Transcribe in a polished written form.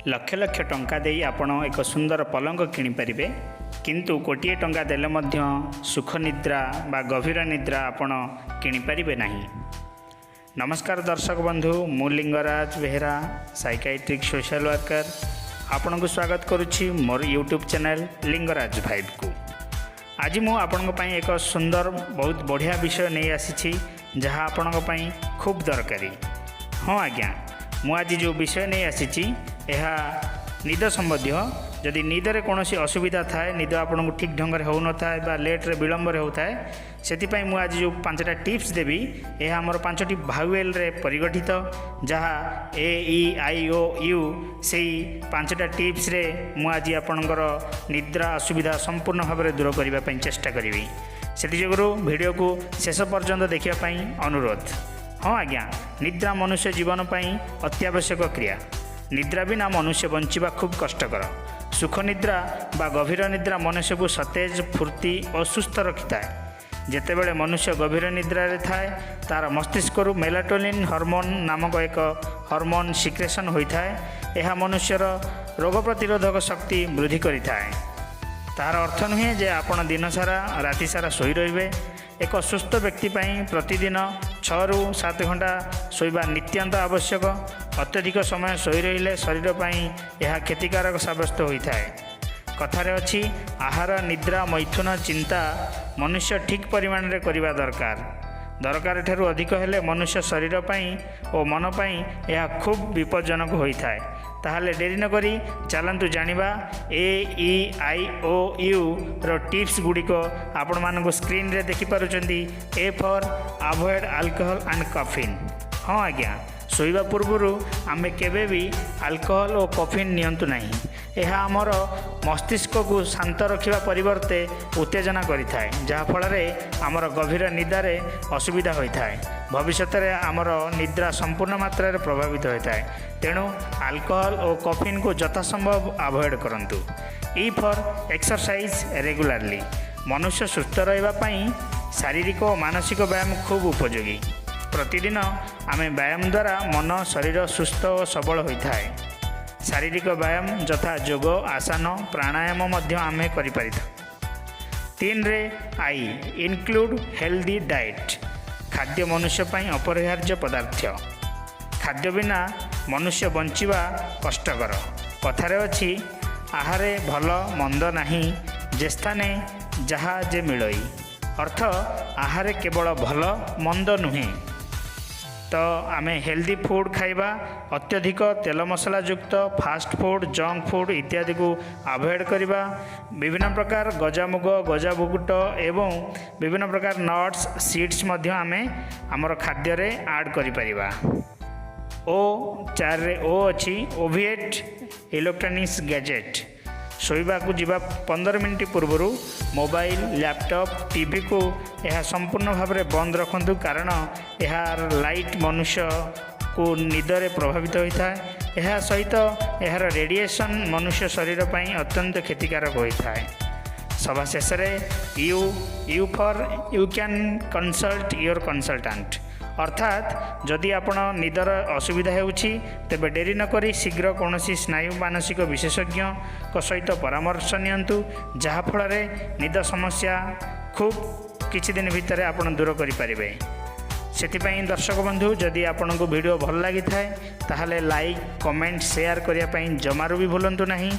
ଲକ୍ଷ ଲକ୍ଷ ଟଙ୍କା ଦେଇ ଆପଣ ଏକ ସୁନ୍ଦର ପଲଙ୍କ କିଣିପାରିବେ, କିନ୍ତୁ କୋଟିଏ ଟଙ୍କା ଦେଲେ ମଧ୍ୟ ସୁଖ ନିଦ୍ରା ବା ଗଭୀର ନିଦ୍ରା ଆପଣ କିଣିପାରିବେ ନାହିଁ। ନମସ୍କାର ଦର୍ଶକ ବନ୍ଧୁ, ମୁଁ ଲିଙ୍ଗରାଜ ବେହେରା, ସାଇକାଇଟ୍ରିକ୍ ସୋସିଆଲ ୱାର୍କର, ଆପଣଙ୍କୁ ସ୍ୱାଗତ କରୁଛି ମୋର ୟୁଟ୍ୟୁବ୍ ଚ୍ୟାନେଲ୍ ଲିଙ୍ଗରାଜ ଭାଇବ୍କୁ। ଆଜି ମୁଁ ଆପଣଙ୍କ ପାଇଁ ଏକ ସୁନ୍ଦର, ବହୁତ ବଢ଼ିଆ ବିଷୟ ନେଇ ଆସିଛି, ଯାହା ଆପଣଙ୍କ ପାଇଁ ଖୁବ୍ ଦରକାରୀ। ହଁ ଆଜ୍ଞା, ମୁଁ ଆଜି ଯେଉଁ ବିଷୟ ନେଇ ଆସିଛି, ଏହା ନିଦ ସମ୍ବନ୍ଧୀୟ। ଯଦି ନିଦରେ କୌଣସି ଅସୁବିଧା ଥାଏ, ନିଦ ଆପଣଙ୍କୁ ଠିକ୍ ଢଙ୍ଗରେ ହେଉନଥାଏ ବା ଲେଟ୍ରେ, ବିଳମ୍ବରେ ହେଉଥାଏ, ସେଥିପାଇଁ ମୁଁ ଆଜି ଯେଉଁ 5ଟା ଟିପ୍ସ ଦେବି, ଏହା ଆମର 5ଟି ଭାୱେଲ୍ରେ ପରିଗଠିତ, ଯାହା ଏ, ଇ, I, O, you. ସେଇ 5ଟା ଟିପ୍ସରେ ମୁଁ ଆଜି ଆପଣଙ୍କର ନିଦ୍ରା ଅସୁବିଧା ସମ୍ପୂର୍ଣ୍ଣ ଭାବରେ ଦୂର କରିବା ପାଇଁ ଚେଷ୍ଟା କରିବି। ସେଥିଯୋଗୁଁ ଭିଡ଼ିଓକୁ ଶେଷ ପର୍ଯ୍ୟନ୍ତ ଦେଖିବା ପାଇଁ ଅନୁରୋଧ। ହଁ ଆଜ୍ଞା, ନିଦ୍ରା ମନୁଷ୍ୟ ଜୀବନ ପାଇଁ ଅତ୍ୟାବଶ୍ୟକ କ୍ରିୟା। ନିଦ୍ରା ବିନା ମନୁଷ୍ୟ ବଞ୍ଚିବା ଖୁବ୍ କଷ୍ଟକର। ସୁଖ ନିଦ୍ରା ବା ଗଭୀର ନିଦ୍ରା ମନୁଷ୍ୟକୁ ସତେଜ, ଫୁର୍ତ୍ତି ଓ ସୁସ୍ଥ ରଖିଥାଏ। ଯେତେବେଳେ ମନୁଷ୍ୟ ଗଭୀର ନିଦ୍ରାରେ ଥାଏ, ତା'ର ମସ୍ତିଷ୍କରୁ ମେଲାଟୋନିନ୍ ହରମୋନ୍ ନାମକ ଏକ ହରମୋନ୍ ସିକ୍ରେସନ୍ ହୋଇଥାଏ। ଏହା ମନୁଷ୍ୟର ରୋଗ ପ୍ରତିରୋଧକ ଶକ୍ତି ବୃଦ୍ଧି କରିଥାଏ। ତାହାର ଅର୍ଥ ନୁହେଁ ଯେ ଆପଣ ଦିନସାରା, ରାତିସାରା ଶୋଇ ରହିବେ। ଏକ ସୁସ୍ଥ ବ୍ୟକ୍ତି ପାଇଁ ପ୍ରତିଦିନ 6ରୁ 7 ଘଣ୍ଟା ଶୋଇବା ନିତ୍ୟାନ୍ତ ଆବଶ୍ୟକ। ଅତ୍ୟଧିକ ସମୟ ଶୋଇ ରହିଲେ ଶରୀର ପାଇଁ ଏହା କ୍ଷତିକାରକ ସାବ୍ୟସ୍ତ ହୋଇଥାଏ। କଥାରେ ଅଛି, ଆହାର, ନିଦ୍ରା, ମୈଥୁନ, ଚିନ୍ତା ମନୁଷ୍ୟ ଠିକ୍ ପରିମାଣରେ କରିବା ଦରକାର। ଦରକାର ଠାରୁ ଅଧିକ ହେଲେ ମନୁଷ୍ୟ ଶରୀର ପାଇଁ ଓ ମନ ପାଇଁ ଏହା ଖୁବ୍ ବିପଜ୍ଜନକ ହୋଇଥାଏ। ତାହେଲେ ଡେରି ନକରି ଚାଲନ୍ତୁ ଜାଣିବା ଏ, ଇ, I, O, your tips ଗୁଡ଼ିକ। ଆପଣମାନଙ୍କୁ ସ୍କ୍ରିନ୍ରେ ଦେଖିପାରୁଛନ୍ତି। A for avoid alcohol and caffeine. ହଁ ଆଜ୍ଞା, ଶୋଇବା ପୂର୍ବରୁ ଆମେ କେବେ ବି ଆଲକୋହଲ ଓ କଫିନ୍ ନିଅନ୍ତୁ ନାହିଁ। ଏହା ଆମର ମସ୍ତିଷ୍କକୁ ଶାନ୍ତ ରଖିବା ପରିବର୍ତ୍ତେ ଉତ୍ତେଜନା କରିଥାଏ, ଯାହାଫଳରେ ଆମର ଗଭୀର ନିଦାରେ ଅସୁବିଧା ହୋଇଥାଏ। ଭବିଷ୍ୟତରେ ଆମର ନିଦ୍ରା ସମ୍ପୂର୍ଣ୍ଣ ମାତ୍ରାରେ ପ୍ରଭାବିତ ହୋଇଥାଏ। ତେଣୁ ଆଲକୋହଲ ଓ କଫିନ୍କୁ ଯଥାସମ୍ଭବ ଆଭଏଡ଼ କରନ୍ତୁ। E for exercise regularly. ମନୁଷ୍ୟ ସୁସ୍ଥ ରହିବା ପାଇଁ ଶାରୀରିକ ଓ ମାନସିକ ବ୍ୟାୟାମ ଖୁବ୍ ଉପଯୋଗୀ। ପ୍ରତିଦିନ ଆମେ ବ୍ୟାୟାମ ଦ୍ୱାରା ମନ, ଶରୀର ସୁସ୍ଥ ଓ ସବଳ ହୋଇଥାଏ। ଶାରୀରିକ ବ୍ୟାୟାମ ଯଥା ଯୋଗ, ଆସନ, ପ୍ରାଣାୟାମ ମଧ୍ୟ ଆମେ କରିପାରିଥାଉ। 3ରେ I, include healthy diet. ଖାଦ୍ୟ ମନୁଷ୍ୟ ପାଇଁ ଅପରିହାର୍ଯ୍ୟ ପଦାର୍ଥ। ଖାଦ୍ୟ ବିନା ମନୁଷ୍ୟ ବଞ୍ଚିବା କଷ୍ଟକର। କଥାରେ ଅଛି, ଆହାରେ ଭଲ ମନ୍ଦ ନାହିଁ, ଯେ ସ୍ଥାନେ ଯାହା ଯେ ମିଳଇ। ଅର୍ଥ, ଆହାରେ କେବଳ ଭଲ ମନ୍ଦ ନୁହେଁ। ତ ଆମେ ହେଲ୍ଦି ଫୁଡ଼୍ ଖାଇବା, ଅତ୍ୟଧିକ ତେଲ ମସଲା ଯୁକ୍ତ ଫାଷ୍ଟ ଫୁଡ଼୍, ଜଙ୍କ ଫୁଡ଼୍ ଇତ୍ୟାଦିକୁ ଆଭଏଡ଼ କରିବା। ବିଭିନ୍ନ ପ୍ରକାର ଗଜାମୁଗ, ଗଜାବୁଟ ଏବଂ ବିଭିନ୍ନ ପ୍ରକାର ନଟ୍ସ, ସିଡ଼୍ସ ମଧ୍ୟ ଆମେ ଆମର ଖାଦ୍ୟରେ ଆଡ଼୍ କରିପାରିବା। ଓ, 4ରେ ଓ ଅଛି, ଆଭଏଡ଼ ଇଲେକ୍ଟ୍ରୋନିକ୍ସ ଗ୍ୟାଜେଟ୍। ଶୋଇବାକୁ ଯିବା 15 ମିନିଟ୍ ପୂର୍ବରୁ ମୋବାଇଲ, ଲ୍ୟାପଟପ୍, ଟିଭିକୁ ଏହା ସମ୍ପୂର୍ଣ୍ଣ ଭାବରେ ବନ୍ଦ ରଖନ୍ତୁ, କାରଣ ଏହାର ଲାଇଟ୍ ମନୁଷ୍ୟକୁ ନିଦରେ ପ୍ରଭାବିତ ହୋଇଥାଏ। ଏହା ସହିତ ଏହାର ରେଡ଼ିଏସନ୍ ମନୁଷ୍ୟ ଶରୀର ପାଇଁ ଅତ୍ୟନ୍ତ କ୍ଷତିକାରକ ହୋଇଥାଏ। ସଭା ଶେଷରେ U, U for you can consult your consultant. ଅର୍ଥାତ୍ ଯଦି ଆପଣ ନିଦର ଅସୁବିଧା ହେଉଛି, ତେବେ ଡେରି ନକରି ଶୀଘ୍ର କୌଣସି ସ୍ନାୟୁ ମାନସିକ ବିଶେଷଜ୍ଞଙ୍କ ସହିତ ପରାମର୍ଶ ନିଅନ୍ତୁ, ଯାହାଫଳରେ ନିଦ ସମସ୍ୟା ଖୁବ୍ କିଛି ଦିନ ଭିତରେ ଆପଣ ଦୂର କରିପାରିବେ। ସେଥିପାଇଁ ଦର୍ଶକ ବନ୍ଧୁ, ଯଦି ଆପଣଙ୍କୁ ଭିଡ଼ିଓ ଭଲ ଲାଗିଥାଏ, ତାହେଲେ ଲାଇକ୍, କମେଣ୍ଟ, ସେୟାର କରିବା ପାଇଁ ଜମାରୁ ବି ଭୁଲନ୍ତୁ ନାହିଁ।